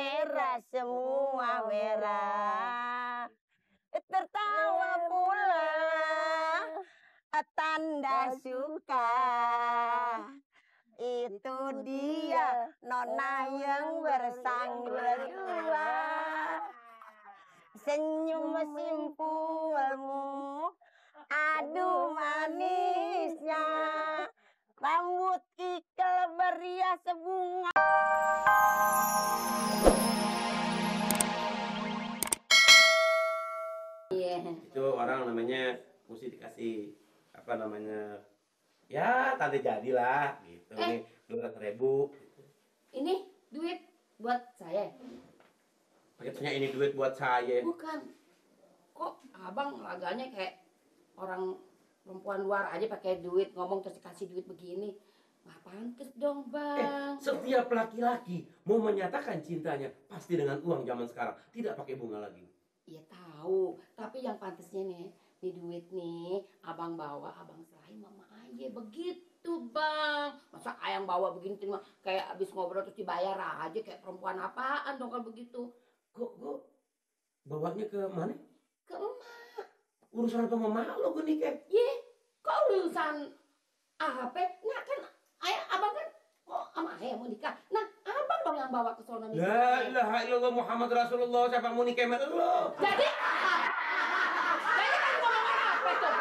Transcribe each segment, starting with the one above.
merah, semua merah. Tertawa pula tanda suka. Itu dia nona yang bersang berdua. Senyum simpulmu, aduh manisnya. Rambut ikal berias bunga. Itu orang namanya mesti dikasih apa namanya, ya tante jadilah gitu. Nih 200.000. Ini duit buat saya. Paketnya ini duit buat saya. Bukan. Kok abang laganya kayak orang perempuan luar aja pakai duit, ngomong terus dikasih duit begini. Nggak pantes dong bang. Setiap laki-laki mau menyatakan cintanya pasti dengan uang zaman sekarang, tidak pakai bunga lagi. Iya tahu, tapi yang pantesnya nih duit nih abang bawa, abang serahin mama aja begitu bang. Masa ayang bawa begini terima kayak abis ngobrol terus dibayar aja kayak perempuan apaan dong kalau begitu? Kok bawanya ke mana? Ke emak. Urusan apa sama lo gue nikah? Ye, kok urusan apa? Nah kan abang kan kok sama ayah mau nikah. Nah abang dong yang bawa ke sono nih. La ilaha illallah Muhammad Rasulullah, siapa mau nikah sama lo? Jadi kan ngomong apa tuh?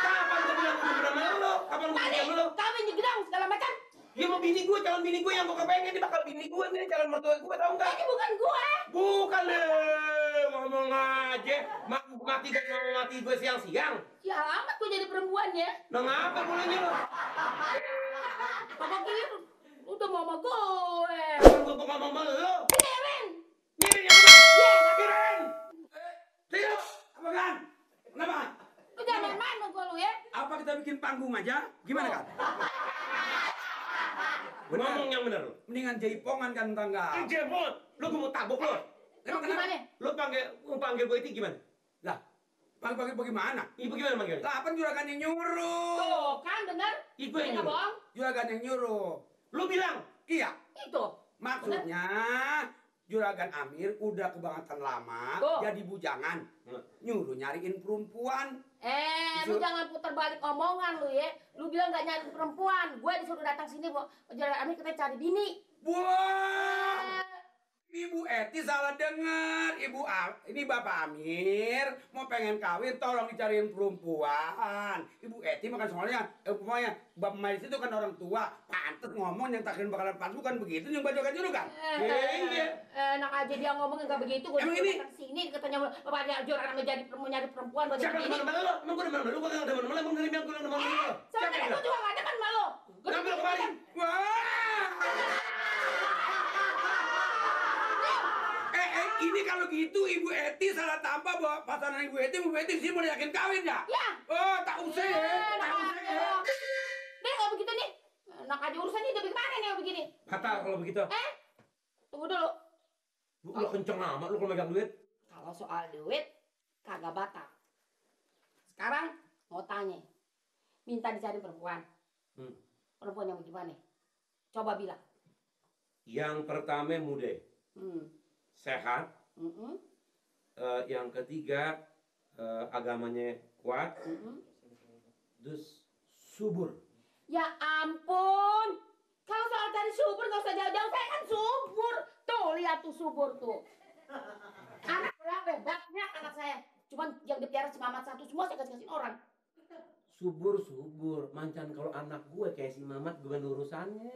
Kapan gue bilang gue sama lo? Kapan gue nikah sama lo? Kami nyegedang segala macam. Ya mau bini gue, calon bini gue yang gue kepengen, dia bakal bini gue nih, calon mertua gue, tau nggak? Ini bukan gue. Bukan deh, ngomong aja, mati gue siang-siang. Ya amat gue jadi perempuan ya. Nah ngapa mulainya lo? Papa kira udah mama gue. Kapan gue ngomong sama lo? Ngirin. Ngirin yang mana? Iya. Ngirin! Tio, apa kan? Kenapa? Lu jangan main-main sama gue lu ya. Apa kita bikin panggung aja? Gimana kan? Ngomong yang bener lo. Mendingan jaipongan kan tangga. Jebot, lo gue mau tabok lo. Lu gimana? Lo panggil gue itu gimana? Lah, pagi-pagi bagaimana? Ibu gimana manggilnya? Lah, apa juragan yang nyuruh? Tuh kan denger. Ibu yang Nggak nyuruh. bohong. Juragan yang nyuruh. Lo bilang? Iya, Itu. maksudnya juragan Amir udah kebangetan lama, Tuh. jadi bujangan. Nyuruh nyariin perempuan. Lu jangan putar balik omongan lu ya. Lu bilang gak nyari perempuan. Gue disuruh datang sini, Bu. Juragan Amir kita cari bini. Wah, Ibu Eti salah dengar. Ini Bapak Amir mau pengen kawin, tolong dicariin perempuan. Ibu Eti makan soalnya, pokoknya Bapak Maris itu kan orang tua, pantes ngomong yang takdirin bakalan pas, bukan begitu yang bajokan dulu kan? Iya. Enak aja dia ngomongin gak begitu. Gue Emang ini? datang sini katanya Bapak Juragan Amir mau nyari perempuan buat Siapa bini. teman-teman lo? Emang gue demen lo? Gue gak demen lo, emang gue demen lo. Soalnya gue juga gak demen sama lo. Ngambil kemarin. Ini kalau gitu Ibu Eti salah tambah bahwa pasangan Ibu Eti sih mau yakin kawin ya? Ya. Oh, tak usah ya. Tak usah ya. Nih kalau begitu nih. Enak aja urusannya udah bagaimana nih kalau begini. Batal kalau begitu. Tunggu dulu. Lu kenceng amat lu kalau megang duit. Kalau soal duit kagak batal. Sekarang mau tanya. Minta dicari perempuan. Perempuan yang gimana? Coba bilang. Yang pertama muda. Sehat. Yang ketiga agamanya kuat. Terus subur. Ya ampun. Kalau soal cari subur gak usah jauh-jauh. Saya kan subur. Tuh lihat tuh subur tuh. Anak berapa? Banyak anak saya. Cuman yang dipiara si Mamat satu semua saya kasih orang. Subur. Mancan kalau anak gue kayak si Mamat gue urusannya.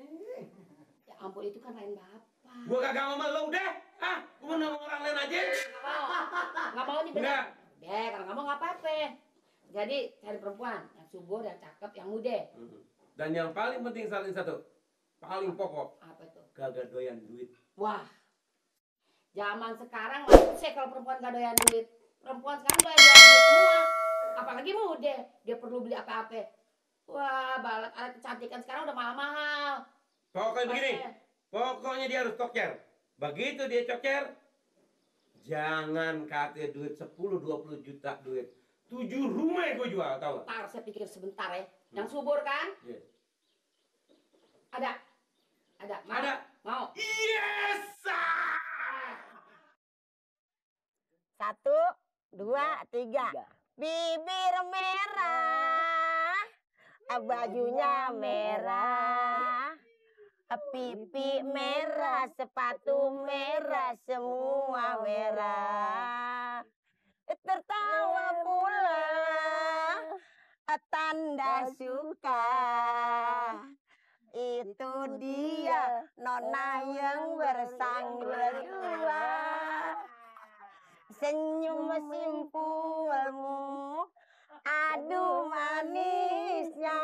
Ya ampun itu kan lain bapak. Gue kagak mau sama lo udah. Gue mau ngomong orang lain aja. Nggak mau nih bener. Enggak. Deh kalau nggak mau nggak apa-apa. Jadi cari perempuan yang subur, yang cakep, yang muda. Dan yang paling penting saling satu, paling pokok. Apa itu? Kagak doyan duit. Wah. Zaman sekarang manusia kalau perempuan gak doyan duit. Perempuan sekarang doyan duit semua. Apalagi muda, dia perlu beli apa-apa. Wah, balat alat kecantikan sekarang udah mahal-mahal. Pokoknya begini. Pokoknya dia harus coker. Begitu dia coker, jangan katanya duit 10-20 juta duit. 7 rumah gue jual, tau gak? Ntar saya pikir sebentar ya. Yang subur kan? Iya. Ada. Mau? Ada. Mau? Yes! 1, 2, 3. Bibir merah, bajunya merah, pipi merah, sepatu merah, semua merah. Tertawa pula, tanda suka. Itu dia nona yang bersang berdua. Senyum simpulmu, aduh manisnya.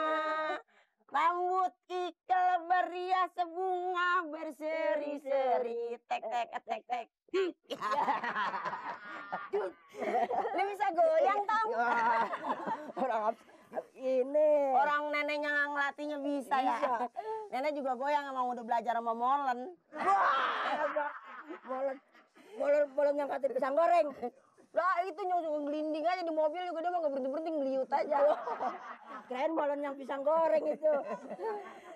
Rambut ikal berias bunga berseri-seri. Tek tek tek tek. Lu bisa goyang tau? Orang neneknya ngelatihnya bisa ya. Nenek juga goyang, emang udah belajar sama Molen. Molen yang kata di pisang goreng. Lah itu nyusul gelinding aja di mobil juga dia mah nggak berhenti ngeliut aja. Keren Molen yang pisang goreng itu.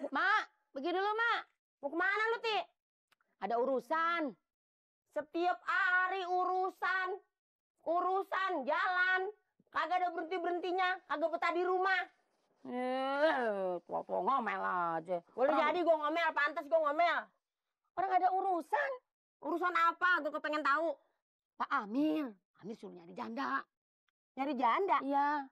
Mak, pergi dulu, Mak. Mau kemana lu, Ti? Ada urusan. Setiap hari urusan jalan. Kagak ada berhentinya, kagak betah di rumah. Tua-tua ngomel aja. Boleh jadi gue ngomel, pantas gue ngomel. Orang ada urusan. Urusan apa? Gue kepengen tahu. Pak Amir suruh nyari janda. Nyari janda? Iya.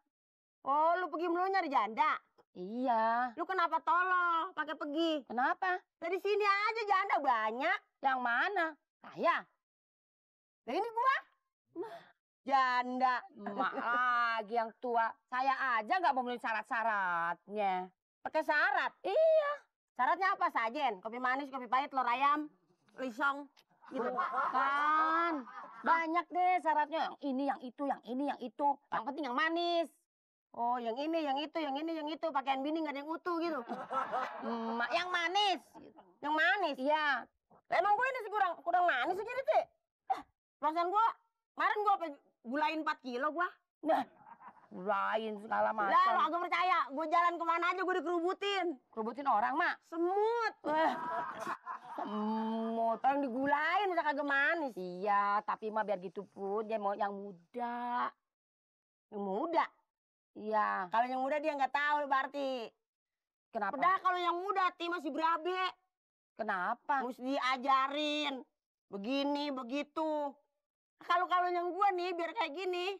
Oh, lu pergi mulu nyari janda? Iya. Lu kenapa tolol pakai pergi? Kenapa? Dari sini aja janda banyak. Yang mana? Saya. Nah ini gua. Janda. Mak lagi yang tua. Saya aja nggak memenuhi syarat-syaratnya. Pakai syarat? Iya. Syaratnya apa sajen? Kopi manis, kopi pahit, telur ayam, lisong, gitu. Kan. Banyak deh syaratnya. Yang ini, yang itu, yang ini, yang itu. Yang penting yang manis. Oh, yang ini, yang itu, yang ini, yang itu. Pakaian bini nggak ada yang utuh gitu. Yang manis. Yang manis? Iya. Emang gue ini sih kurang manis aja deh, Cik. Perasaan gue, kemarin gue gulain 4 kilo gue. Nah, lain segala macam. Lah, lo agak percaya. Gue jalan kemana aja gue dikerubutin. Kerubutin orang, Mak. Semut. Semut. Orang digulain udah kagak manis. Iya, tapi mah biar gitu pun dia mau yang muda. Yang muda? Iya. Kalau yang muda dia nggak tahu berarti. Kenapa? Padahal kalau yang muda Ti masih berabe. Kenapa? Mesti diajarin. Begini, begitu. Kalau yang gua nih biar kayak gini.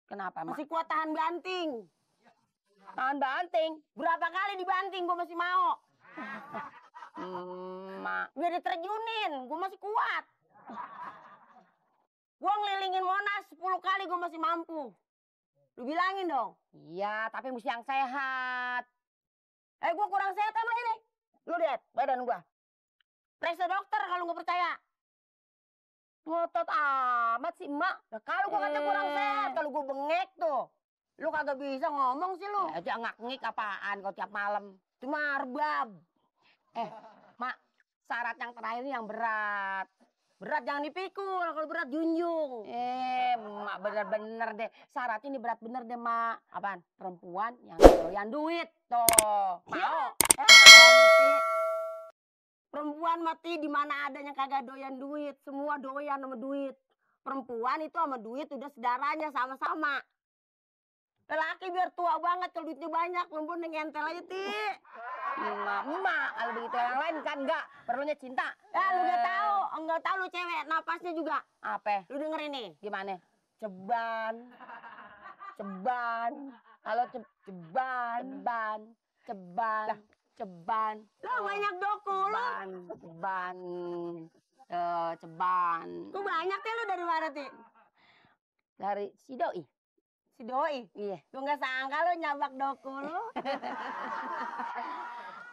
Kenapa, Mak? Masih kuat tahan banting. Tahan banting. Berapa kali dibanting gua masih mau. Mak. Biar diterjunin, gua masih kuat. Gua ngelilingin Monas 10 kali gua masih mampu. Lu bilangin dong. Iya, tapi mesti yang sehat. Gua kurang sehat emang ini. Lu lihat badan gua. Periksa dokter kalau nggak percaya. Ngotot amat sih, Emak. Nah, kalau gua kata kurang sehat, kalau gua bengek tuh. Lu kagak bisa ngomong sih lu. Aja ngak-ngik apaan kalau tiap malam. Cuma arbab. Mak, syarat yang terakhir ini yang berat. Berat jangan dipikul, kalau berat junjung. Mak bener-bener deh. Syarat ini berat bener deh, Mak. Apaan? Perempuan yang doyan duit. Tuh, mau? Perempuan mati di mana adanya kagak doyan duit. Semua doyan sama duit. Perempuan itu sama duit udah sedaranya sama-sama. Lelaki biar tua banget kalau duitnya banyak. Perempuan yang ngentel aja, Ti. Emak, kalau begitu yang lain kan enggak. Perlunya cinta. Ya, lu enggak tahu lu cewek. Napasnya juga. Apa? Lu denger ini. Gimana? Ceban. Kalau ceban. Lu banyak doku lu. Ceban. Kok banyak ya lu dari mana, Ti? Dari si Doi. Si Doi? Iya. Gue nggak sangka lu nyabak doku lu.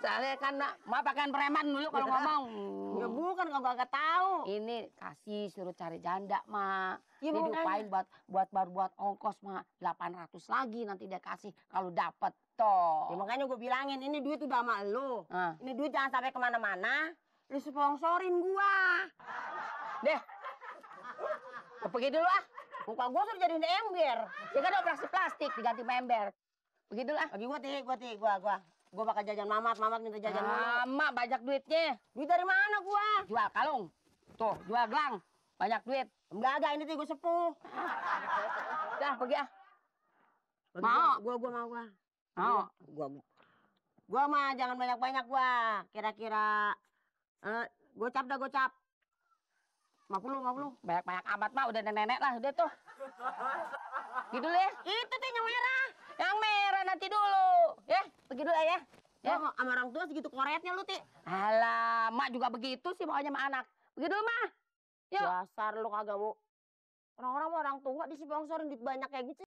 Soalnya kan Mak pakaian preman dulu kalau ngomong. Ya bukan, kagak tahu. Ini kasih suruh cari janda, Mak. Ya, Dia makanya. diupain buat ongkos, Mak. 800 lagi nanti dia kasih kalau dapet toh. Ya makanya gue bilangin, ini duit udah sama lu. Ini duit jangan sampai kemana-mana. Lu sponsorin gua. Deh. Pergi dulu ah. Muka gua suruh jadiin ember. Ya kan operasi plastik diganti ember. Pergi dulu ah. Bagi gua. Gua bakal jajan mamat minta jajan mulu. Mak banyak duitnya. Duit dari mana gua? Jual kalung. Tuh, jual gelang. Banyak duit. Enggak, ini tuh gue sepuh. Dah, pergi ah. Mau. Gua mau. Mau. Gua mah jangan banyak-banyak gua. Kira-kira gocap dah gocap. 50. Banyak-banyak amat mah udah nenek lah udah tuh. Gitu dulu ya. Itu tuh yang merah. Yang merah nanti dulu. Ya, pergi dulu ya. Ya, sama orang tua segitu koretnya lu, Ti. Alah, mak juga begitu sih maunya sama anak. Pergi dulu, mah. Yuk. Dasar lu kagak mau. Orang-orang mau orang tua dispongsorin duit banyak kayak gitu.